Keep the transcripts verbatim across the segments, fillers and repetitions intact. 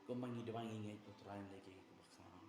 Kumba ngi duwai ngi ngeit U Trai un leh kiei kiei kiba khraw.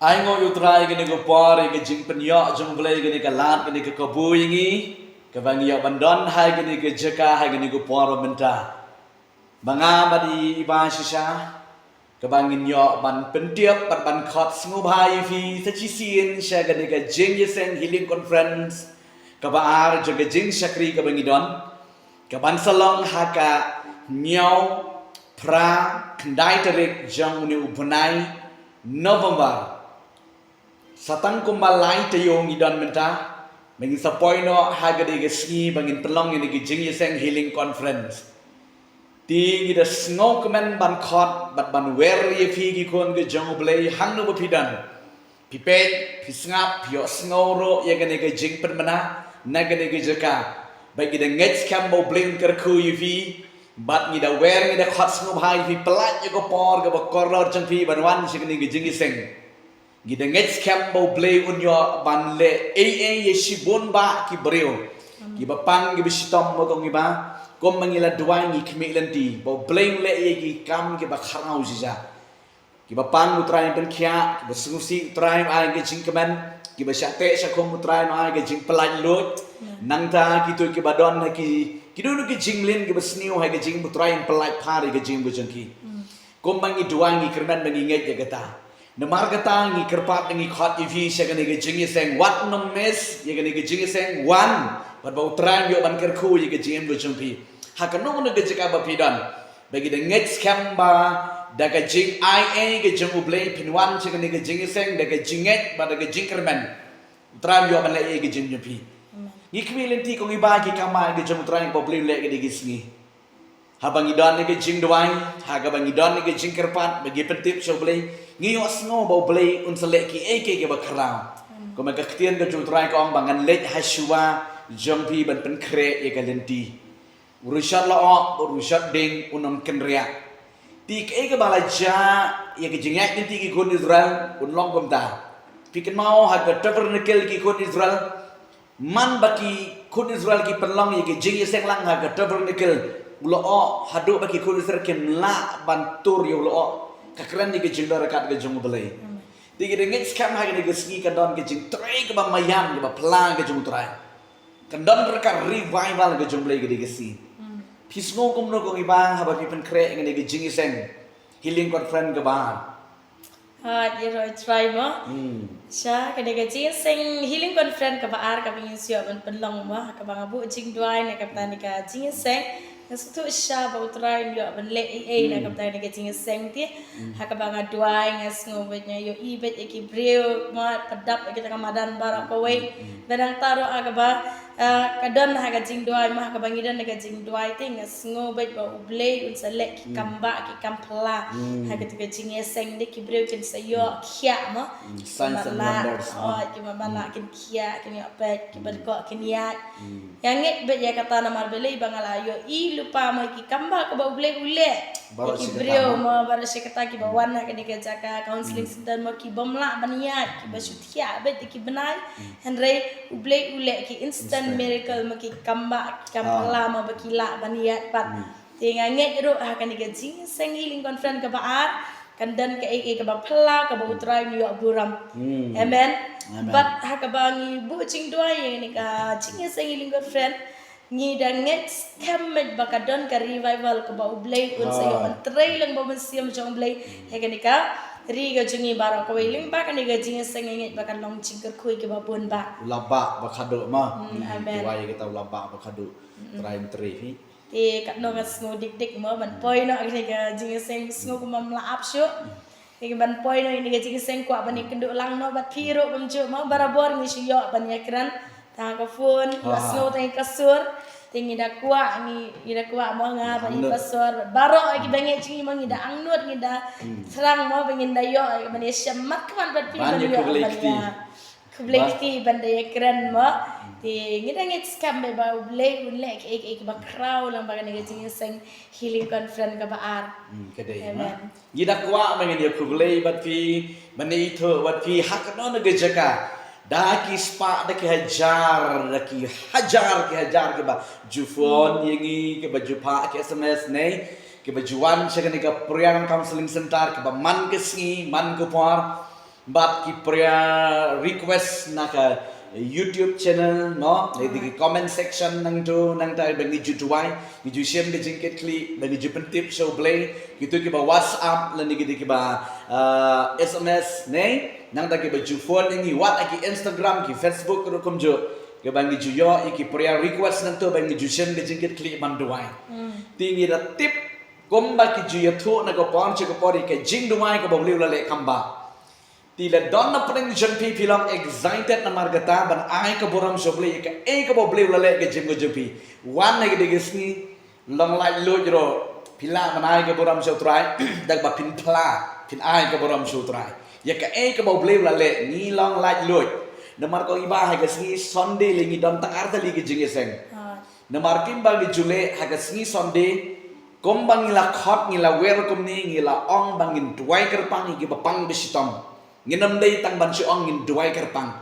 Ai nguh ïa U Trai kane ka por, ïa ka jingpynïoh jong U Blei, kane ka lad, kane ka kabu ïa ngi, kaba ngi ïoh ban don ha kane ka jaka, ha kane ka por mynta. Ba nga bad i Bah shisha, kaba ngin ïoh ban pyntip bad ban khot sngewbha ïa phi sa shisien sha kane ka jingïaseng Healing Conference kaba ar jong ka jingshakri kaba ngi don, kaban sa long ha ka hynñiew, phra, khyndai tarik jong une u bnai November. Sa tang kumba lai taïew ngi don mynta, ba ngin sa poi noh ha kane ka sngi ba ngin pynlong ïa kane ka jingïaseng Healing Conference. Te ngi da sngewkmen ban khot bad ban wer ïa phi ki khun ki jong U Blei hangno ba phi don. Phi peit, phi sngap, phi ïohsngew ruh ïa kane ka jingpynbna na kane ka jaka. Ba ngi da ngeit skhem ba U Blei un kyrkhu ïa phi. Bad ngi da wer, ngi da khot sngewbha ïa phi, pyllait ïa ka por kaba kordor jong phi ban wan sha kane ka jingïaseng. Ngi da ngeit skhem ba U Blei un ïoh ban leh ei ei ïa shibun bah ki briew. Kiba pang, kiba shitom, ma kong, kiba, kumba ngi la duwai, ngi khmih lynti ba U Blei un leh ïa ki kam kiba khraw shisha. Kiba pang, U Trai un pynkhiah, kiba sngewsih, U Trai un ai ka jingkmen, kiba shah teh shah khum, U Trai un ai ka jingpyllait luid. Nangta kito kiba don ha ki, ki don ki jingmlien kiba sniew ha ka jingim, U Trai un pyllait phar ïa ka jingim ka jong ki. Kumba ngi duwai, ngi kyrmen ba ngi ngeit ïa kata. Namar kata ngi kyrpad, ngi khot ïa phi sha kane ka jingïaseng, wat nym miss ïa kane ka jingïaseng, wan, bad ba U Trai un ïoh ban kyrkhu ïa ka jingim ka jong phi. Ha kano kano ka jaka ba phi don, ba ngi da ngeit skhem ba da ka jingai ei ka jong U Blei phin wan sha kane ka jingïaseng da ka jingngeit bad da ka jingkyrmen. U Trai un ïoh ban leh ei ei ka jong phi. Ngi khmih lynti, kong, kiba, ki kam ba ka jong U Trai, ba U Blei un leh ïa kine ki sngi. Haba ngi don ïa ka jingduwai, ha kaba ngi don ïa ka jingkyrpad, ba ngi pyntip sha U Blei, ngi ïohsngew ba U Blei un sa leh kiei kiei kiba khraw. Kumba ka ktien ka jong U Trai ka ong ba ngan leit ha shuwa jong phi ban pynkhreh ïa ka lynti. U riewshah la ong, u riewshah ding un ym kynriah. Te kaei kaba la jia ïa ka jingïaid lynti ki khun Israel, un long kumta. Phi kynmaw ha ka tabernacle ki khun Israel, man ba ki khun Israel ki pynlong ïa ka jingïaseng lang ha ka tabernacle, u lyoh, haduh ba ki khun Israel kim lah ban tur ïa u lyoh, ka kren ïa ka jingdon ryngkat ka jong U Blei. Te ngi da ngeit skhem ha kane ka sngi kan don ka jingtrei kaba maïan, kaba phylla ka jong U Trai. Kan don ryngkat revival ka jong U Blei ha kane ka sngi. Phi sngew kumno, kong, kiba, haba phi pynkhreh ïa kane ka jingïaseng Healing Conference kaba ar? Ha, ïaroh ïa U Trai mo. Sha kane ka jingïaseng Healing Conference kaba ar kaba ngin sa ïoh ban pynlong mo, ha kaba nga buh jingduwai na ka bynta kane ka jingïaseng. Nga sngewthuh shisha ba U Trai un ïoh ban leh ei ei na ka bynta kane ka jingïaseng te. Ha kaba nga duwai, nga sngew beit, nga ïohi beit ïa ki briew mo, pdap ïa kita ka madan baroh kawei. Bad nangta ruh ha kaba, ah, ka don ha ka jingduwai mo, ha kaba ngi don ha ka jingduwai te, nga sngew beit ba U Blei un sa leh ki kam bah, ki kam phylla ha kata ka jingïaseng te, ki briew kin sa ïoh khiah mo. Signs and wonders, oh, ki mama lah kin khiah, kin ïoh peit, ki bad ko kin ïaid. Nga ngeit beit ïa kata namar balei ba nga la ïohi lypa mo ki kam bah kaba U Blei u leh. Baroh shi katta mo, baroh shi katta kiba wan ha kane ka jaka counseling center mo, ki bym lah ban ïaid, kiba shu thiah beit da ki bnai. Hynrei U Blei u leh ki instant miracle mo, ki kam bah, ki kam phylla mo, ba ki lah ban ïaid pat. Te nga ngeit ruh ha kane ka jingïaseng Healing Conference kaba ar, kan don kaei kaei kaba phylla, kaba U Trai un ïoh burom. Amen. Bad ha kaba ngi buh jingduwai ïa kane ka jingïaseng Healing Conference, ngi da ngeit skhem beit ba ka don ka revival kaba U Blei un sa ïoh ban trei lyngba u Mynsiem jong U Blei ha kane ka ri ka jong ngi baroh kawei. Lyngba kane ka jingïaseng nga ngeit ba kan long jingkyrkhu ïa kiba bun bah. U la bah ba khadduh mo. Amen. Duwai ïa kata, u la bah ba khadduh. Trai un trei hi. Te katno nga sngew dik dik mo ban poi noh ha kane ka jingïaseng, sngew kumba ym lah ap shuh. Te ban poi noh ha kane ka jingïaseng, kwah ban ïakynduh lang noh bad phi ruh kumjuh mo, barabor ngi shu ïoh ban ïakren tang ha ka phone, nga sngew tang ha ka sur. Te ngi da kwah, ngi, ngi da kwah mo, nga bad i pastor, baroh kiba ngeit jong ngi mo, ngi da angnud, ngi da thrang mo ba ngin da ïoh ban ïashem mat khmat bad phi ban ïoh ban ïa Khublei kti ban da ïakren mo. Te ngi da ngeit skhem beit ba U Blei un leh kiei kiei kiba khraw lyngba kane ka jingïaseng Healing Conference kaba ar. Ka dei ma. Ngi da kwah ba ngin ïa khublei bad phi, ban ïathuh bad phi ha kano kano ka jaka. Da ki spah, da ki hajar, da ki hajar, ki hajar kiba ju phone ïa ngi, kiba ju phah ki S M S ne, kiba ju wan sha kane ka Prayang Counseling Center, kiba man ka sngi, man ka por, bad ki prayer request na ka YouTube channel, no, ha ki comment section nangtu, nangta ba ngi ju duwai, ngi ju shem ka jingkitkhlieh, ba ngi ju pyntip sha U Blei, kito kiba WhatsApp, lane kito kiba, ah, S M S ne, nangta kiba ju phone ïa ngi, wat ha ki Instagram, ki Facebook ruh kumjuh, kiba ngi ju ïoh ïa ki prayer request nangtu ba ngi ju shem ka jingkitkhlieh ban duwai. Te ngi da tip kumba ki ju ïathuh na ka por sha ka por ïa ka jingduwai kaba U Blei u la leh kam ba. Te la don na pdeng jong phi, phi long excited namar kata ban ai ka burom sha U Blei ïa kaei kaba U Blei u la leh ha ka jingim jong phi. Wan ha kane ka sngi, long laitluid ruh, phi lah ban ai ka burom sha U Trai, da kaba phin phla, phin ai ka burom sha U Trai ïa kaei kaba U Blei u la leh, ngi long laitluid. Namar ko iba ha ka sngi Sunday lei ngi don tang artylli ki jingïaseng. Namar kumba ngi ju leh ha ka sngi Sunday, kumba ngi la khot, ngi la wer kumne, ngi la ong ba ngin duwai kyrpang ïa kiba pang ba shitom. Ngin ym dei tang ban shu ong, ngin duwai kyrpang.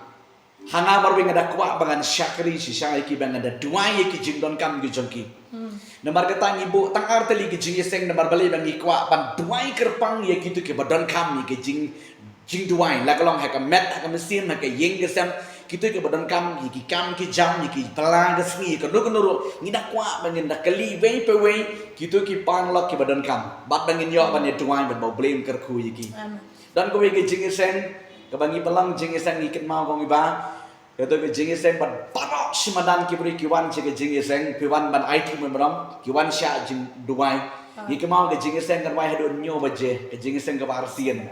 Ha nga marwei nga da kwah ba ngan shakri shisha ïa ki, ba ngan da duwai ïa ki jingdonkam ki jong ki. Namar kata ngi buh tang artylli ki jingïaseng, namar balei ba ngi kwah ban duwai kyrpang ïa kito kiba donkam ïa ki jing, jingduwai, la ka long ha ka met, ha ka mynsiem, ha ka ïing ka sem, kito kiba donkam ïa ki kam ki jam, ïa ki pla ka sngi, ïa kano kano ruh, ngi da kwah ba ngin da kylli wei pa wei kito ki paralok kiba donkam, bad ba ngin ïoh ban ïaduwai bad ba U Blei un kyrkhu ïa ki. Don kawei ka jingïaseng kaba ngi pynlong, jingïaseng ngi kynmaw kong iba. Kato ka jingïaseng bad baroh shi madan ki briew ki wan sha ka jingïaseng, phi wan ban aiti mynbarom, ki wan shah jingduwai. Ngi kynmaw ka jingïaseng ka wai haduh hynñiew baje, ka jingïaseng kaba arsien.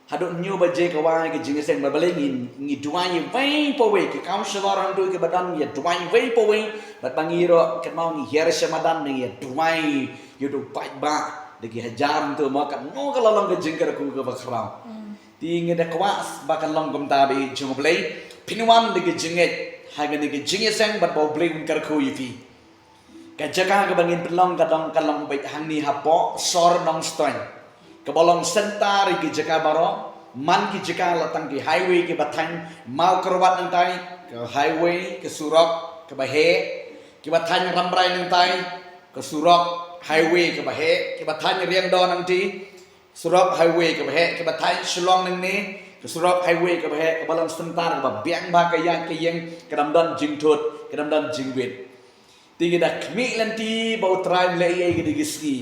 Haduh hynñiew baje ka wai ka jingïaseng, bad balei ngi, ngi duwai wei pa wei, ki counselor hangtu kiba don ïaduwai wei pa wei, bad ba ngi ruh kynmaw ngi hiar sha madan ngi ïaduwai ïa utu u paidbah, da ki hajar hangtu, mo kano ka la long ka jingkyrkhu kaba khraw. Te ngi da kwah ba kan long kumta, ba ïeit jong U Blei, phin wan da ka jingngeit ha kane ka jingïaseng bad ba U Blei un kyrkhu ïa phi. Ka jaka kaba ngin pynlong ka dang ka long beit hangne hapoh sor Nongstoiñ, kaba long center ïa ki jaka baroh, man ki jaka la tang ki highway kiba thaiñ Mawkyrwat nangtai, ka highway, ka surok kaba heh, kiba thaiñ Rambrai nangtai, ka surok highway kaba heh, kiba thaiñ Riangdo nangti, surok highway kaba heh, kiba thaiñ Shillong nangne, ka surok highway kaba heh, kaba long center, kaba biang bha ka ïaid ka ïeng, ka dang don jingthut, ka dang don jingwit. Te ngi da khmih lynti ba U Trai un leh ei ei ha kane ka sngi.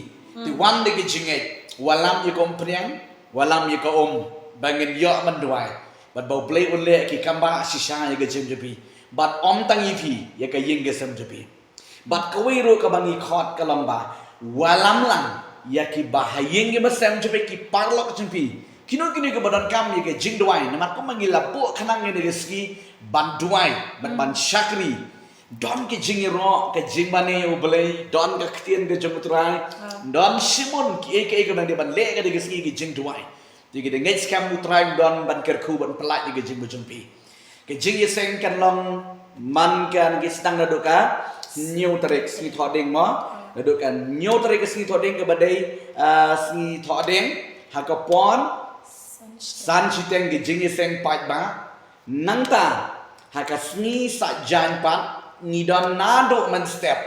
Te wan da ka jingngeit, wallam ïa ka umphniang, wallam ïa ka um, ba ngin ïoh ban duwai, bad ba U Blei un leh ki kam ba shisha ïa ka jingim jong phi, bad ym tang ïa phi, ïa ka ïing ka sem jong phi. Bad kawei ruh kaba ngi khot ka long ba wallam lang ïa kiba ha ïing kiba sem jong phi, ki paralok jong phi, kino kino kiba donkam ïa ka jingduwai, namar kumba ngi la buh khnang ïa kane ka sngi ban duwai, ban, ban shakri. Don ka jingïaroh, ka jingmane ïa U Blei, don ka ktien ka jong U Trai, don shibun kiei kiei kaba ngi dei ban leh ha kane ka sngi, ka jingduwai. Te ngi da ngeit skhem U Trai un don ban kyrkhu, ban pyllait ïa ka jingim jong phi. Ka jingïaseng kan long man, kan ki sdang naduh ka hynñiew tarik sngi Thohdieng mo. Naduh ka hynñiew tarik ka sngi Thohdieng kaba dei, ah, sngi Thohdieng, ha ka por san shiteng ka jingïaseng paidbah. Nangta ha ka sngi Saitjaiñ pat ngi don naduh mynstep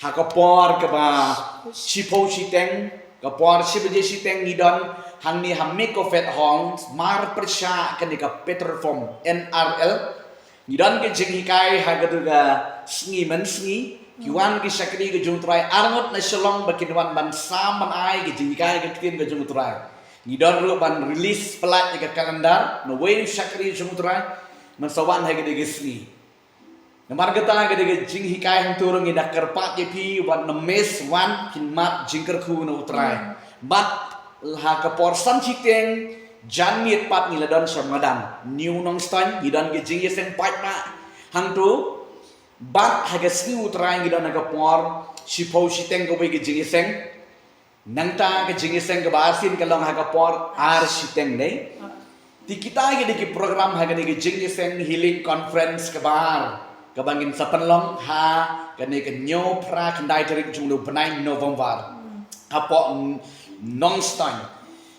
ha ka por kaba shiphew shiteng, ka por shi baje shiteng ngi don hangne ha Mekofet Hall, mar pyrshah kane ka petrol pump N R L. Ngi don ka jinghikai ha kato ka sngi mynsngi. Ki wan ki shakri ka jong U Trai arngut na Shillong ba kin wan ban sam ban ai ka jinghikai ka ktien ka jong U Trai. Ngi don ruh ban release pyllait ïa ka calendar na uwei u shakri jong U Trai ban sa wan ha kane ka sngi. Namar kata ha kane ka jinghikai hangto ruh ngi da kyrpad ïa phi, wat nym miss, wan khyndiat jingkyrkhu na U Trai. Bad ha ka por san shiteng janmiet pat ngi la don sha madan New Nongstoiñ, ngi don ka jingïaseng paidbah hangto. Bad ha ka sngi U Trai ngi don ha ka por shiphew shiteng kawei ka jingïaseng. Nangta ka jingïaseng kaba arsien ka long ha ka por ar shiteng, dei. Te kita ki dei ki program ha kane ka jingïaseng healing conference kaba ar kaba ngin sa pynlong ha kane ka hynñiew phra khyndai tarik jong u bnai November hapoh Nongstoiñ.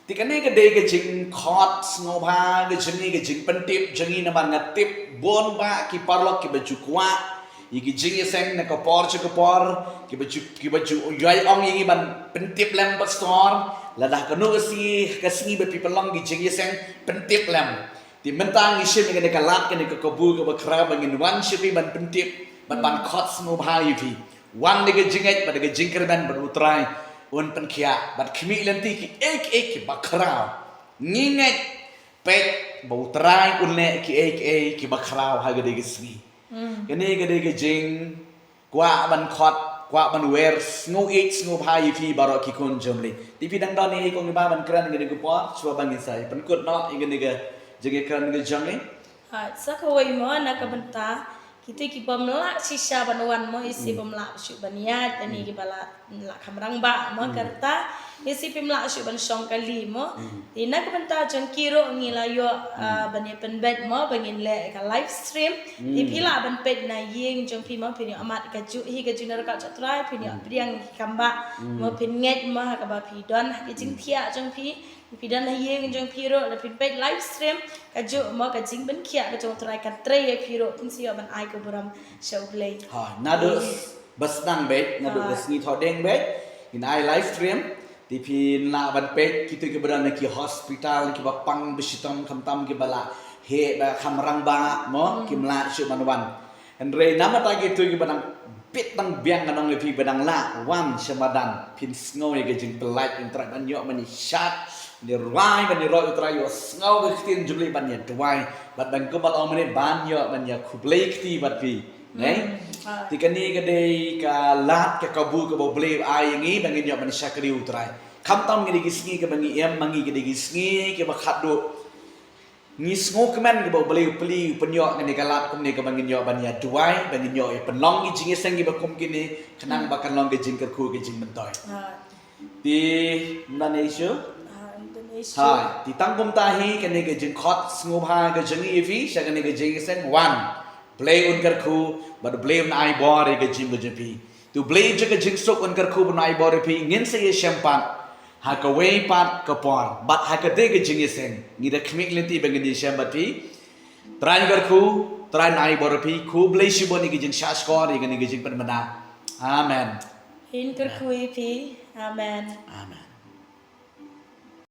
Te kane ka dei ka jingkhot sngewbha ka jong ngi, ka jingpyntip jong ngi, namar nga tip bun bah ki paralok kiba ju kwah ïa ki jingïaseng na ka por sha ka por, kiba ju, kiba ju ïai ong ïa ngi ban pyntip lem pastor, lada kano ka sngi, ka sngi ba phi pynlong ki jingïaseng, pyntip lem. Te mynta ngi shim ïa kane ka lad, kane ka kabu kaba khraw ba ngin wan sha phi ban pyntip bad ban khot sngewbha ïa phi. Wan da ka jingngeit bad da ka jingkyrmen bad U Trai un pynkhiah bad khmih lynti kiei kiei kiba khraw. Ngi ngeit, peit ba U Trai un leh kiei kiei kiba khraw ha ka dei ka sngi. Kane ka dei ka jingkwah ban khot, kwah ban wer sngewbha, sngewbha ïa phi baroh ki khun jong U Blei. Te phi dang don ei ei kong, ïa ba ban kren ïa kane ka por, shuwa ba ngin sa pynkut noh ïa kane ka jingkren ka jong ngi. Ha, sa kawei mo, na ka bynta kito kibym lah shisha ban wan mo, ïa shi bym lah shuh ban ïaid, lane kiba lah, lah kham rangbah mo, ka rta ïa shi phim lah shuh ban shong kali mo. Te na ka bynta jong ki ruh ngi la ïoh, ah, ban ïa pynbeit mo ba ngin leh ka live stream. Te phi lah ban peit na ïing jong phi mo, phin ïoh mad kajuh hi ka jingdon ryngkat U Trai, phin ïoh pdiang ki kam bah mo, phin ngeit mo ha kaba phi don ha ka jingthiah jong phi. Phi don ha ïing jong phi ruh, lada phi peit live stream, kajuh mo ka jingpynkhiah ka jong U Trai kan trei ïa phi ruh, phin sa ïoh ban ai ka burom sha U Blei. Ha, naduh ba sdang beit, naduh ba sngi thoh deng beit, ngin ai live stream. Te phin lah ban peit kito kiba don ha ki hospital, kiba pang ba shitom, khamtam kiba la heh ba kham rangbah mo, kim lah shuh ban wan. Hynrei namar ta kito kiba dang bit dang biang, ngan ong ïa phi, ba dang lah wan sha madan, phin sngew ïa ka jingpyllait, phin treh ban ïoh ban ïa shad, ban ïa rwai, ban ïa roi U Trai, ïohsngew ka ktien jong U Blei, ban ïa duwai bad ban, kumba la ong mynne, ban ïoh ban ïa khublei kti bad phi. Neh? Te kane ka dei ka lad, ka kabu kaba U Blei u ai ïa ngi ba ngin ïoh ban shakri U Trai. Khamtam ngi dei ki sngi kaba ngi im, ma ngi ki dei ki sngi kiba khatduh. Ngi sngewkmen kaba U Blei u plie, u pynïoh kane ka lad kumne kaba ngin ïoh ban ïa duwai, ba ngin ïoh ïa pynlong ki jingïaseng kiba kum kine, khnang ba kan long ka jingkyrkhu, ka jingmyntoi. Te ym don ei ei shuh? Ha, te tang kumta hi, kane ka jingkhot sngewbha ka jong ngi ïa phi sha kane ka jingïaseng, wan. Blei un kyrkhu bad Blei un ai bor ïa ka jingim ka jong phi. To Blei jong ka jingsuk un kyrkhu bad un ai bor ïa phi. Ngin sa ïashem pat ha kawei pat ka por bad ha ka dei ka jingïaseng. Ngi da khmih lynti ba ngin ïashem bad phi. Trai un kyrkhu, Trai un ai bor ïa phi. Khublei shibun ïa ka jingshahshkor, ïa kane ka jingpynbna. Amen. Ngin kyrkhu ïa phi. Amen. Amen.